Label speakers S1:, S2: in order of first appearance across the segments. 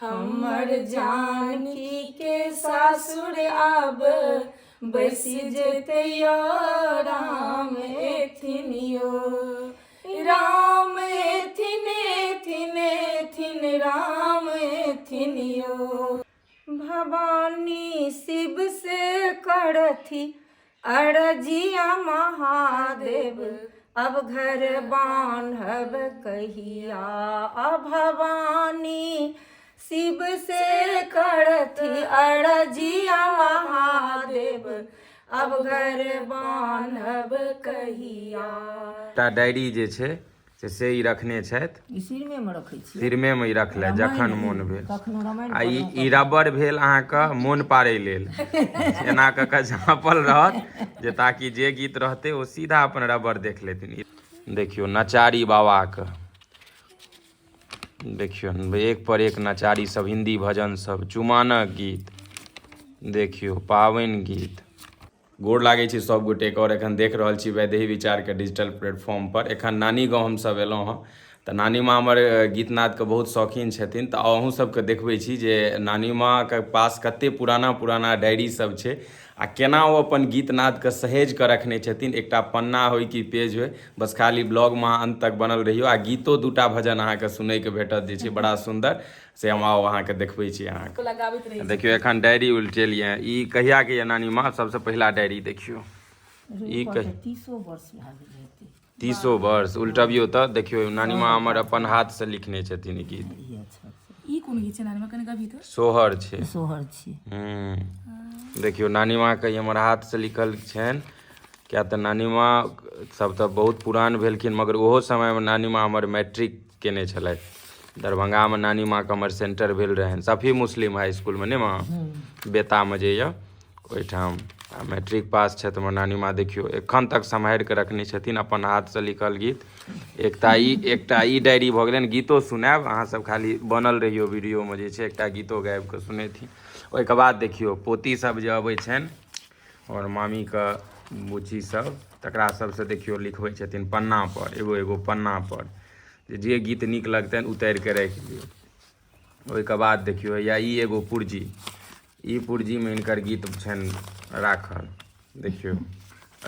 S1: हमर जानकी के सासुर आब बैसि जेतै यौ राम एथिन यौ राम एथिन एथिन एथिन राम एथिन यौ। भवानी शिव से करथि अरजिया महादेव अब घर बान्हब कहिया। भवानी शिव से करथि अरजिया महादेव अब घर बान्हब कहिया।
S2: एकटा डायरी जे छै से ई रखने छथि।
S3: ई सिरमेमे रखै छियै।
S2: सिरमेमे ई रखले जखन मोन भेल।
S3: कखनो रामायण
S2: आ ई रबड़ भेल अहाँके मोन पाड़ै लेल, एना कऽ कऽ झाँपल रहत जे ताकि जे गीत रहतै ओ सीधा अपन रबड़ देख लेथिन। देखियौ नचारी बाबाके, देखियौ एक पर एक नचारी सब, हिंदी भजन सब, चुमानक गीत, देखियौ पाबनि गीत। गोर लागै छी सब गोटेके। और एखन देख रहल छी वैदेही विचारके डिजिटल प्लेटफॉर्म पर। एखन नानी गाँव हमसब एलहुँ हँ तऽ नानी माँ हमर गीतनादके बहुत शौकीन छथिन, तऽ अहूँ सबके देखबै छी जे नानी माँके पास कते पुराना पुराना डायरी सब छै आ केना ओ अपन गीतनादके सहेज कऽ रखने छथिन। एकटा पन्ना होइ कि पेज होइ, बस खाली ब्लॉगमे अहाँ अन्त तक बनल रहियौ आ गीतो दूटा भजन अहाँके सुनैके भेटत जे छै बड़ा सुन्दर, से हम आउ अहाँके देखबै छी। अहाँके देखियौ एखन डायरी उलटेलियै, ई कहियाके यऽ नानी माँ? सबसँ पहिला डायरी देखियौ ई
S3: 30 वर्ष भए गेल हेतै।
S2: 30 वर्ष उलटबियौ तऽ देखियौ नानी माँ हमर अपन हाथसँ लिखने छथिन ई गीत।
S1: ई कोन गीत छै नानी माँ, कनि गबही तऽ?
S2: सोहर छै।
S3: सोहर छी।
S2: देखियौ नानी माँके ई हमर हाथसँ लिखल छनि, किया तऽ नानी माँ सब तऽ बहुत पुरान भेलखिन, मगर ओहो समयमे नानी माँ हमर मैट्रिक केने छलथि। दरभंगामे नानी माँके हमर सेंटर भेल रहनि सफी मुस्लिम हाई स्कूलमे, नहि माँ, बेतामे जे यऽ ओहिठाम। आ मैट्रिक पास छथि हमर नानी माँ। देखियौ एखन तक सम्हारि कऽ रखने छथिन अपन हाथसँ लिखल गीत। एकटा ई डायरी भऽ गेलनि। गीतो सुनायब अहाँ सब, खाली बनल रहियौ वीडियोमे जे छै, एकटा गीतो गाबि कऽ सुनेथिन। ओहिके बाद देखियौ पोती सब जे अबै छनि आओर मामीके बुच्ची सब, तकरा सबसँ देखियौ लिखबै छथिन पन्ना पर, एगो एगो पन्ना पर जे गीत नीक लगतनि उतारि कऽ राखि लियौ। ओहिके बाद देखियौ या ई एगो पुर्जी, ई पुर्जीमे हिनकर गीत छनि राखल। देखियौ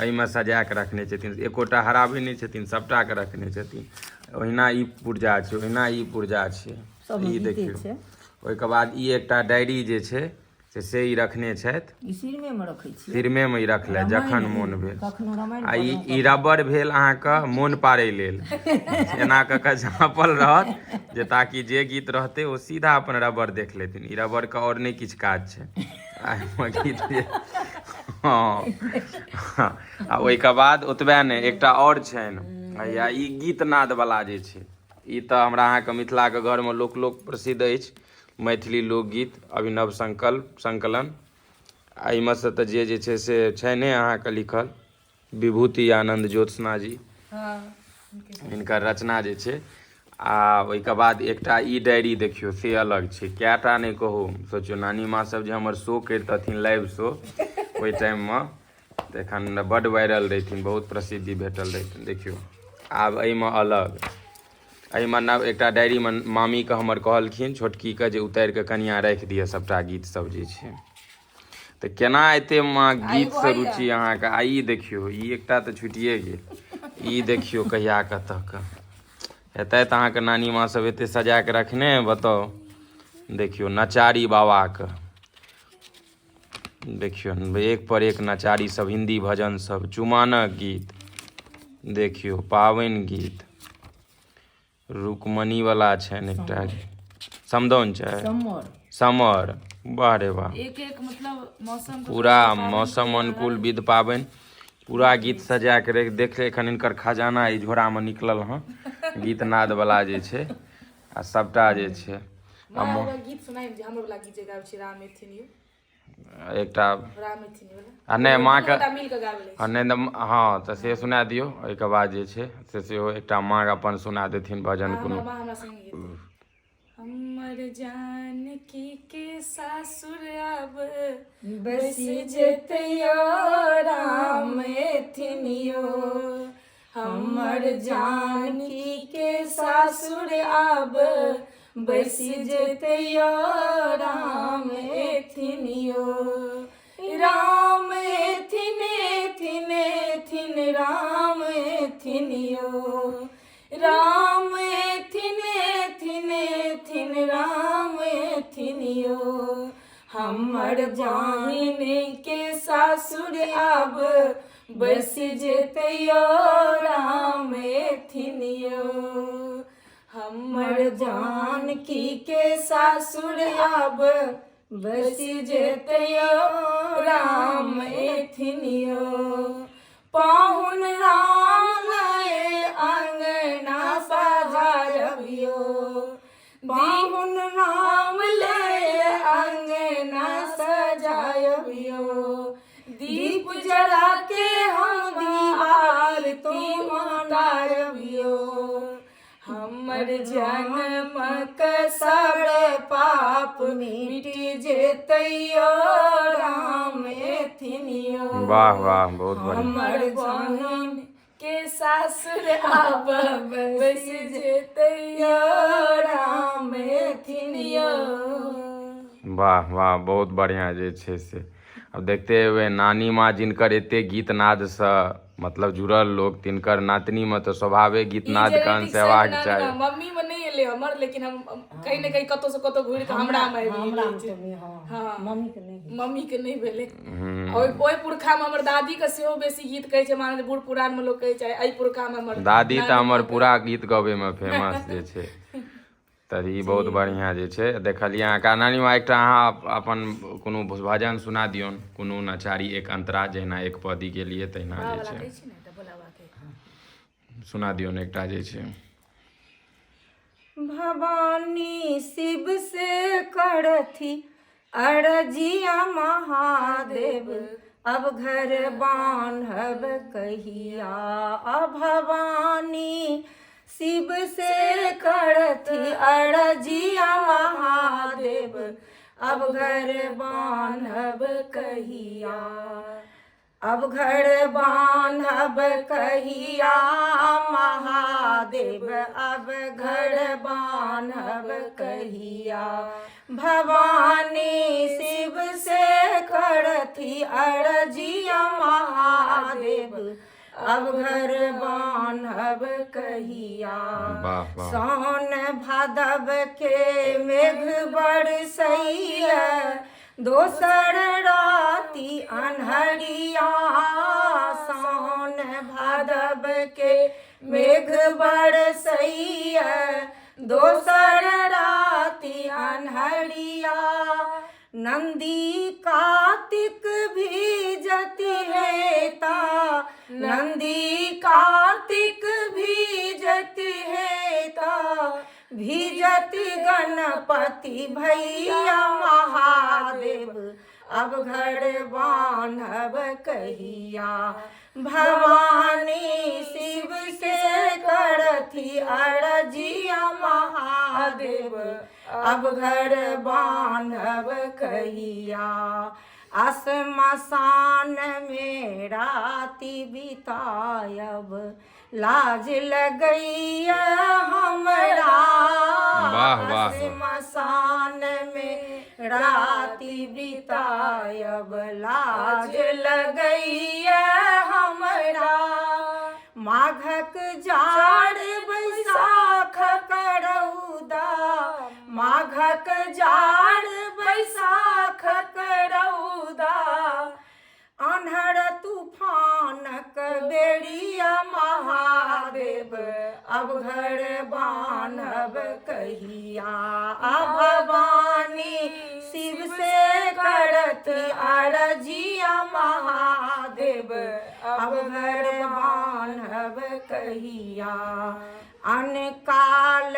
S2: एहिमे सजा कऽ रखने छथिन, एकोटा हराबै नहि छथिन, सबटाके रखने छथिन। ओहिना ई पुर्जा छै, ओहिना ई पुर्जा छै, ई देखियौ। ओहिके बाद ई एकटा डायरी जे छै से ई रखने छथि।
S3: ई सिरमेमे रखै छियै।
S2: सिरमेमे ई रखले जखन मोन भेल।
S3: कखनो रामायण
S2: आ ई रबड़ भेल अहाँके मोन पाड़ै लेल, एना कऽ कऽ झाँपल रहत जे ताकि जे गीत रहतै ओ सीधा अपन रबड़ देख लेथिन। ई रबड़के आओर नहि किछु काज छै आ एहिमे गीत जे हँ। आ ओहिके बाद ओतबे नहि, एकटा आओर छनि या ई गीतनादवला जे छै, ई तऽ हमरा अहाँके मिथिलाके घरमे लोक लोक प्रसिद्ध अछि, मैथिली लोकगीत अभिनव संकल्प संकलन। एहिमे से तऽ जे छै से छै ने अहाँके लिखल विभूति आनन्द ज्योत्सना जी, हिनकर रचना जे छै। आ ओहिके बाद एकटा ई डायरी देखियौ से अलग छै, कएटा नहि कहू। सोचियौ नानी माँ सब जे हमर शो करितथिन, लाइव शो ओहि टाइममे तऽ एखन बड्ड वायरल रहिथिन, बहुत प्रसिद्धि भेटल रहिथिन। देखियौ आब एहिमे अलग, एहिमे नव एकटा डायरीमे मामीके हमर कहलखिन छोटकीके जे उतारि कऽ कनिया राखि दिअ सबटा गीत सब जे छै। तऽ केना एते माँ गीतसँ रुचि अहाँके? आ ई देखियौ ई एकटा तऽ छुटिए गेल, ई देखियौ कहिया कतऽके हेतै तऽ अहाँके नानी माँ सब एते सजा कऽ रखने बताउ। देखियौ नचारी बाबाके, देखियौ एक पर एक नचारी सब, हिंदी भजन सब, चुमानक गीत, देखियौ पाबनि गीत, रुक्मणी वाला छनि एकटा समदाउन छै, समर, वाह रे वाह,
S1: एक एक मतलब मौसम
S2: पूरा मौसम अनुकूल विध पाबनि पूरा गीत सजा के रख। देख एखन हिनकर खजाना ई झोरा में निकलल हँ गीतनाद वाला जे छै आ सबटा जे छै।
S1: गीत सुनाइ जे हमर वाला गीत जे गाबै छी राम एथिन यौ
S2: एकटा
S1: राम एथिन वाला
S2: आ नहि माँ के
S1: मिल के गाबै
S2: आ नहि तऽ हँ तऽ से सुना दियौ। ओहिके बाद जे छै से सेहो एकटा माँ अपन सुना देथिन भजन कोनो।
S1: माँ हमरा संगे गेथिन। हमर जानकी के सासुर आब बसि जेतै यौ राम एथिन यौ। हमर जानकी के सासुर आब बैस जेतै यौ राम एथिन यौ, राम एथिन एथिन एथिन राम एथिन यौ, राम एथिन एथिन एथिन राम एथिन यौ। हमर बहिन के सासुर आब बैस जेतै यौ राम एथिन यौ, हमर जानकी के सासुर आब बैस जेतै यौ राम एथिन यौ। पाहुन राम लए अंगना सजायबियौ, पाहुन राम लए अंगना सजायबियौ, दीप जरा के हम दीवार तुम मनायबियौ। हमर जन्मक सब पाप मिट जेतै यौ राम एथिन यौ।
S2: वाह वाह, बहुत बढ़िया।
S1: हमर जन्म के सासुर आब बैस जेतै यौ राम एथिन यौ।
S2: वाह वाह, बहुत बढ़िया। जे छै से आब देखते हेबै, नानी माँ जिनकर एते गीत नादसँ मतलब जुड़ल लोक, तिनकर नातनीमे तऽ स्वभावे गीत
S1: ई
S2: नाद के
S1: जेनेटिक
S2: अंश हेबाक
S1: शायद
S2: चाही।
S1: मम्मी मे नहि एलै हमर, लेकिन हम कहीं ने कहीं कतौ से कतौ घुरि कऽ हमरा मे आबि
S3: हमरा
S1: गेलै।
S3: मे तऽ नहि, हँ।
S1: हँ।
S3: मम्मी के नहि।
S1: मम्मी के नहि भेलै। ओहि ओहि पुरखा मे हमर दादी के सेहो बेसी गीत कहै छै, माने बूढ़ पुरान मे लोक कहै छै, एहि पुरखा मे हमर
S2: दादी तऽ
S1: नानी
S2: हमर
S1: माँ के-
S2: पूरा गीत गबैमे फेमस जे छै। तऽ ई बहुत बढ़िआँ जे छै देखलियै अहाँके नानी माँ। एकटा अहाँ अपन कोनो भजन सुना दियौन, कोनो नचारी, एक अंतरा, जहिना एक पदी गेलियै तहिना
S1: बाबा
S2: जे
S1: वाला
S2: छै।
S1: कहै छी ने तऽ भोला बाबा के
S2: सुना दियौन एकटा जे छै।
S3: भवानी शिव से करथि अरजिया महादेव, अब घर बान्हब कहिया। भवानी शिव से करथि अरजिया महादेव, अब घर बान्हब कहिया। अब घर बान्हब कहिया महादेव, अब घर बान्हब कहिया। भवानी शिव से करथि अरजिया महादेव, अब घर बान्हब कहिया।
S2: वाह वाह।
S3: सावन भादव के मेघ बरसैया, दोसर राति अन्हरिया। सावन भादव के मेघ बरसैया, दोसर राति अन्हरिया। नंदी कार्तिक भीजति हेता, नंदी कार्तिक भीजति हेता, भीजति गणपति भैया महादेव, अब घर बान्हब कहिया। भवानी शिव से करथि अरजिया महादेव, अब घर बान्हब कहिया। असमसान में राति बितायब, लाज लगैया हमरा।
S2: वाह, वाह।
S3: श्मशान में राति बितायब, लाज लगैया हमरा। माघक जाड़ बैसाख करौदा, माघक जाड़ बैसाख करौदा, अन्हर तूफानक बेड़िया महादेव, अब घर बान्हब कहिया। आ भवानी शिव से करत अरजिया महादेव, अब घर बान्हब कहिया। अनकाल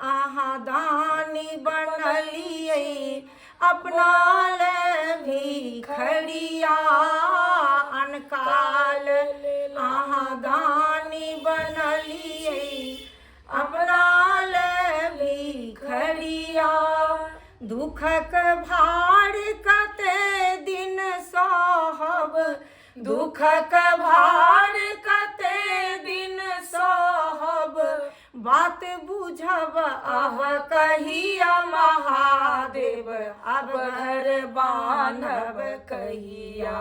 S3: अहाँ दानी बनलियै, अपना ले भिखरिया। अनकाल अहाँ दानी बनलियै, अपना ले भिखरिया। दुखक भार कते दिन सहब, दुखक भार कते दिन सहब, बात बुझब आब कहिया महादेव, अब घर बान्हब कहिया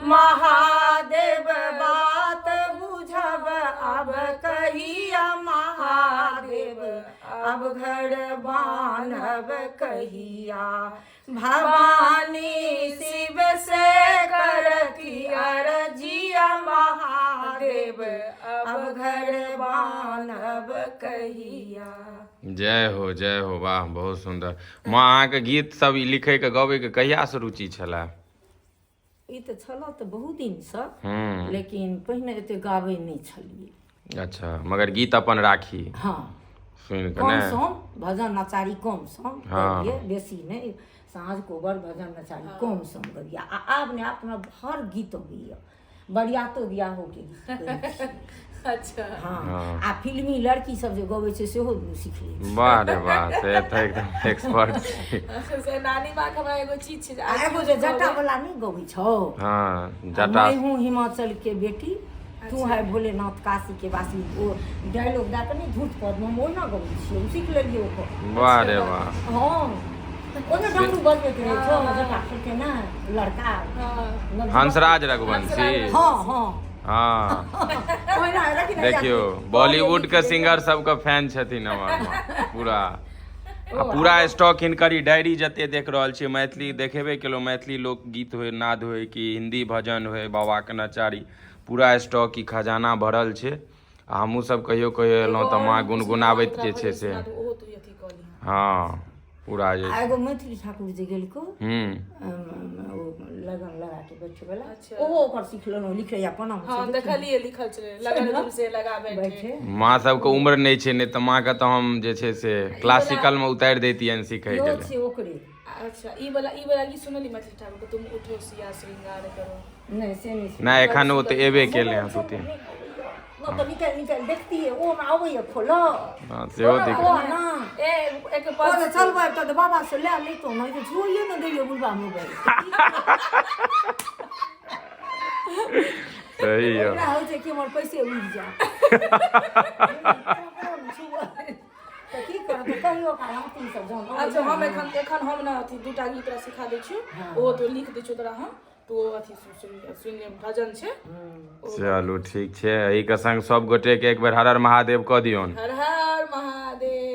S3: महादेव, बात बुझब अब कहिया महादेव, अब घर बान्हब कहिया। भवानी शिव से करती अरजिया महादेव, अब घर बान्हब कहिया।
S2: जय हो जय हो, वाह बहुत सुंदर। माँ अहाँके गीत सब ई लिखै के गबै के कहिया से रुचि छलै?
S3: ई तऽ छल तऽ बहुत दिनसँ, लेकिन पहिने एते गाबै नहि छलियै।
S2: अच्छा, मगर गीत अपन राखी।
S3: हँ,
S2: सुनि कऽ
S3: कम
S2: ने
S3: सम भजन नचारी कम सम गबियै, बेसी नहि। साँझ कोबर भजन नचारी कम सम गबियै। आ आब ने आब हमरा हर गीत अबैया, बरियातो बियाहोके गीत गबै छी।
S1: अच्छा।
S3: हँ, आ फिल्मी लड़की सब जे गबै छै सेहो सीख लै छी।
S2: वाह रे वाह, से तऽ एकदम एक्सपर्ट छी।
S1: से नानी माँ के हमरा एगो चीज छै जे
S3: आ एगो जे जटा वाला नहि गबै छौ?
S2: हँ, जटा।
S3: मैं हूँ हिमाचल के बेटी, तू है भोलेनाथ काशी के वासी, ओ डायलॉग दए कऽ नहि झूठ पद हम ओहिना गबै छियै, हम सीख लेलियै ओकर।
S2: वाह रे वाह।
S3: हँ, ओहिमे डमरू बजबैत रहै छौ, जटा खोलके ने लड़का।
S1: हँ।
S2: हंसराज रघुवंशी।
S3: हँ हँ।
S2: हँ,
S3: ओहिना रखी ने।
S2: देखियौ, बॉलीवुड के सिंगर सबके फैन छथिन हमर माँ पूरा। आ पूरा स्टॉक हिनकर ई डायरी जते देख रहल छियै, मैथिली देखेबे केलहुँ, मैथिली लोकगीत होय, नाद होय कि हिंदी भजन होय, बाबाके नचारी, पूरा स्टॉक ई खजाना भरल छै। आ हमहूँ सब कहियो कहियो एलहुँ तऽ माँ गुनगुनाबैत जे छै से।
S1: ओहो तू अथी कऽ लिहऽ।
S2: हँ, पूरा जे
S3: आ एगो मैथिली ठाकुर जे गेलको ओ लगन लगा के बैठे वाला।
S1: अच्छा।
S3: ओहो ओकर सीख लेलहुँ, लिखै या पना।
S1: हँ, देखलियै, लिखल छलै लगन तुमसे लगा बैठे।
S3: बैठे।
S2: माँ सबके उम्र नहि छै, नहि तऽ माँके तऽ हम जे छै से क्लासिकलमे उतारि दैतियनि सीखैके
S3: इहो
S2: लेल।
S3: छै ओकरे।
S1: अच्छा, ई वाला गीत सुनली मैथिली ठाकुर के, तुम उठो सिया श्रृंगार करो?
S3: नहि, से नहि सुनलियै।
S2: नहि, एखन ओ तऽ एबे केलै हँ दू तीन।
S3: नहि तऽ निकालि निकालि देखतियै, ओ हमरा अबैया खोलऽ।
S2: हँ, सेहो दिक्कत।
S3: ओ ना।
S1: ए एक
S3: ओ
S1: पद।
S3: तऽ चलबै तऽ बाबा से लए लेतौ ने, तऽ छुइए ने दैया बुढ़बा मोबाइल।
S2: सही यऽ।
S3: ओकरा होइ छै कि हमर पैसे उड़ि जाय, तऽ की करब, तऽ कहियो काल हम तीन सब जहन अबै।
S1: अच्छा, हम एखन एखन हम ने अथी दूटा गीत तोरा सिखा दै छियौ, ओहो तो लिख दै छियौ तोरा हम, तू अथी सुन सुन सुनि ले, भजन छै।
S2: चलू ठीक छै, एहिके संग सब गोटे के एक बेर हर हर महादेव कऽ दियौन।
S1: हर हर महादेव।